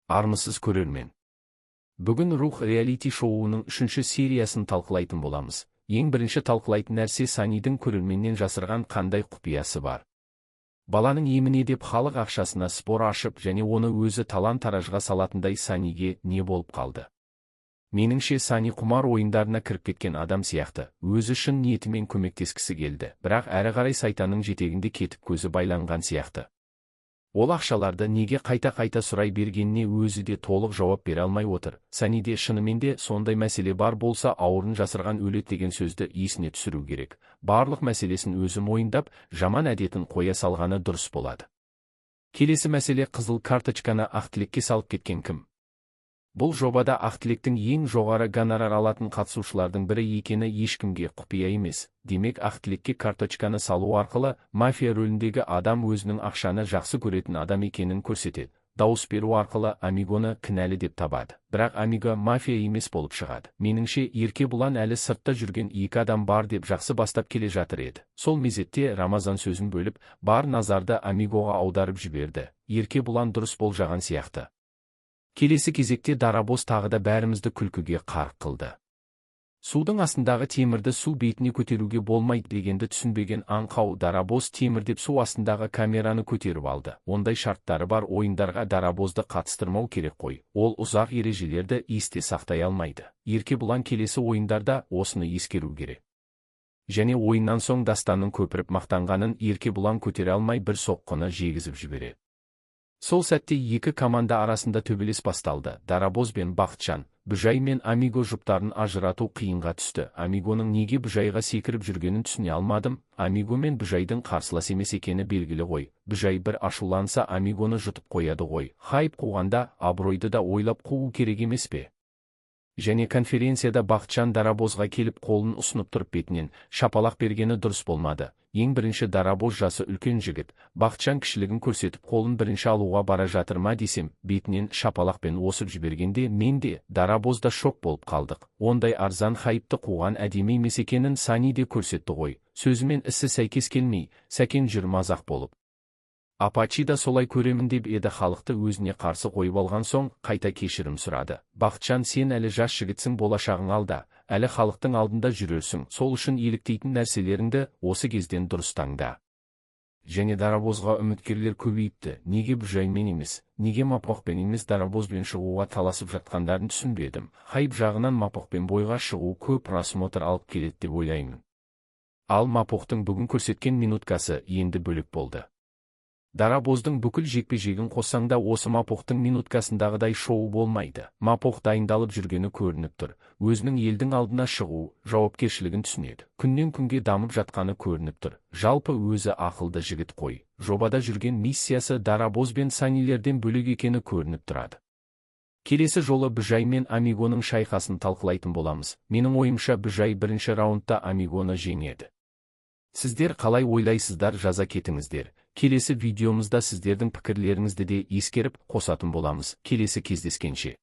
Армысыз, көрермен! Бүгін «Рух» реалити шоуының үшінші сериясын талқылайтын боламыз. Ең бірінші талқылайтын нәрсе: Санидің көрерменнен жасырған қандай құпиясы бар? Баланың еміне деп халық ақшасына спор ашып және оны өзі талан-таражға салатындай Саниге не болып қалды? Меніңше, Сани құмар ойындарына кіріп кеткен адам сияқты. Өзі шын ниетімен көмектескісі келді, бірақ әрі қарай сайтанның жетегінде кетіп, көзі байланған сияқты. Ол ақшаларды неге қайта-қайта сұрай бергеніне өзі де толық жауап бере алмай отыр. Саниде шынымен де сондай мәселе бар болса, «ауырын жасырған өледі» деген сөзді есіне түсіру керек. Барлық мәселесін өзі мойындап, жаман әдетін қоя салғаны дұрыс болады. Келесі мәселе: қызыл карточканы Ақтілекке салып кеткен кім? Бұл жобада Ақтілектің ең жоғары гонорар алатын қатысушылардың бірі екені ешкімге құпия емес. Демек, Ақтілекке карточканы салу арқылы мафия рөліндегі адам өзінің ақшаны жақсы көретін адам екенін көрсетеді. Дауыс беру арқылы Амигоны кінәлі деп табады. Бірақ Амиго мафия емес болып шығады. Меніңше, Еркебұлан әлі сыртта жүрген екі адам бар деп жақсы бастап келе жатыр еді. Сол мезетте Рамазан сөзін бөліп, бар назарды Амигоға аударып жіберді. Еркебұлан дұрыс болжаған сияқты. Келесі кезекте Дарабоз тағы да бәрімізді күлкіге қарық қылды. Судың астындағы темірді су бетіне көтеруге болмайды дегенді түсінбеген аңқау Дарабоз темір деп су астындағы камераны көтеріп алды. Ондай шарттары бар ойындарға Дарабозды қатыстырмау керек қой. Ол ұзақ ережелерді есте сақтай алмайды. Еркебұлан келесі ойындарда осыны ескеру керек. Және ойыннан соң Дастанның көпіріп мақтанғанын Еркебұлан көтере алмай, бір соққыны жегізіп жібереді. Сол сәтте екі команда арасында төбелес басталды. Дарабоз бен Бақытжан, Бүжай мен Амиго жұптарын ажырату қиынға түсті. Амигоның неге Бүжайға секіріп жүргенін түсіне алмадым. Амиго мен Бүжайдың қарсылас емес екені белгілі ғой. Бүжай бір ашуланса, Амигоны жұтып қояды ғой. Хайп қуғанда абыройды да ойлап қуу керек емес пе? Және конференцияда Бақытжан Дарабозға келіп, қолын ұсынып тұрып, бетінен шапалақ бергені дұрыс болмады. Ең бірінші, Дарабоз жасы үлкен жігіт. Бақытжан кішілігін көрсетіп, қолын бірінші алуға бара жатыр ма десем, бетінен шапалақпен осып жібергенде мен де, Дарабоз да шок болып қалдық. Ондай арзан хайпты қуған әдемі емес екенін Сани де көрсетті ғой. Сөзі мен ісі сәйкес келмей, Сәкен жүр мазақ болып. Апачи да солай көремін деп еді, халықты өзіне қарсы қойып алған соң, қайта кешірім сұрады. Бақытжан, сен әлі жас жігітсің, болашағың алда, әлі халықтың алдында жүрерсің, сол үшін еліктейтін нәрселеріңді осы кезден дұрыс таңда. Және Дарабозға үміткерлер көбейіпті, неге Бүжаймен емес, неге Мапоқпен емес, Дарабозбен шығуға таласып жатқандарын түсінбедім. Хайп жағынан Мапоқпен бойға шығу көп просмотр алып келеді деп ойлаймын. Ал Мапоқтың бүгін көрсеткен минуткасы енді бөлек болды. Дарабоздың бүкіл жекпе-жегін қоссаң да, осы Мапоқтың минуткасындағыдай шоу болмайды. Мапоқ дайындалып жүргені көрініп тұр. Өзінің елдің алдына шығу жауапкершілігін түсінеді. Күннен күнге дамып жатқаны көрініп тұр. Жалпы өзі ақылды жігіт қой. Жобада жүрген миссиясы Дарабоз бен Санилерден бөлек екені көрініп тұрады. Келесі жолы Бүжай мен Амигоның шайқасын талқылайтын боламыз. Менің ойымша, Бүжай бірінші раундта Амигоны жеңеді. Сіздер қалай ойлайсыздар, жаза кетіңіздер. Келесі видеомызда сіздердің пікірлеріңізді де ескеріп қосатын боламыз. Келесі кездескенше.